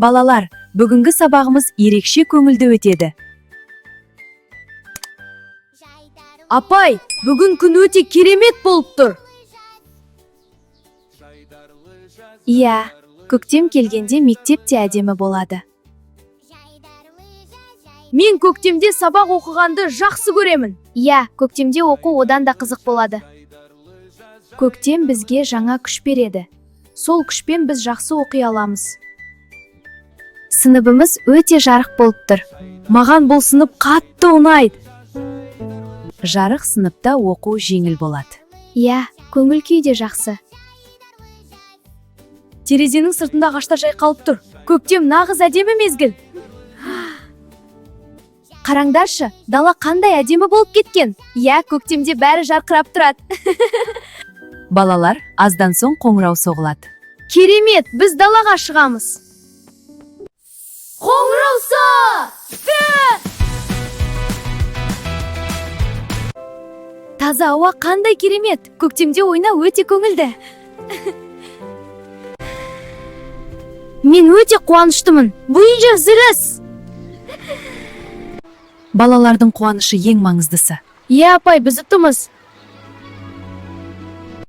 Балалар, бүгінгі сабағымыз ерекше көңілді өтеді. Апай, бүгін күн өте керемет болып тұр. Иә, көктем келгенде мектеп те әдемі болады. Мен көктемде сабақ оқығанды жақсы көремін. Иә, көктемде оқу одан да қызық болады. Көктем бізге жаңа күш береді. Сол күшпен біз жақсы оқи аламыз. Сыныбымыз өте жарық болып тұр. Маған бұл сынып қатты ұнайды. Жарық сыныпта оқу жеңіл болады. Иә, көңіл күй де жақсы. Терезенің сыртында ағаштар жайқалып тұр. Көктем нағыз әдемі мезгіл. Қараңдаршы, дала қандай әдемі болып кеткен. Иә, көктемде бәрі жарқырап тұрады. Балалар, аздан соң қоңырау соғылады. Керемет, біз далаға шығамыз. Қоңырау Таза ауа қандай керемет. Көктемде ойнау өте көңілді. Мен өте қуаныштымын. Бұл жақсы. Балалардың қуанышы ең маңыздысы. Иә, апай, біз ұттымыз.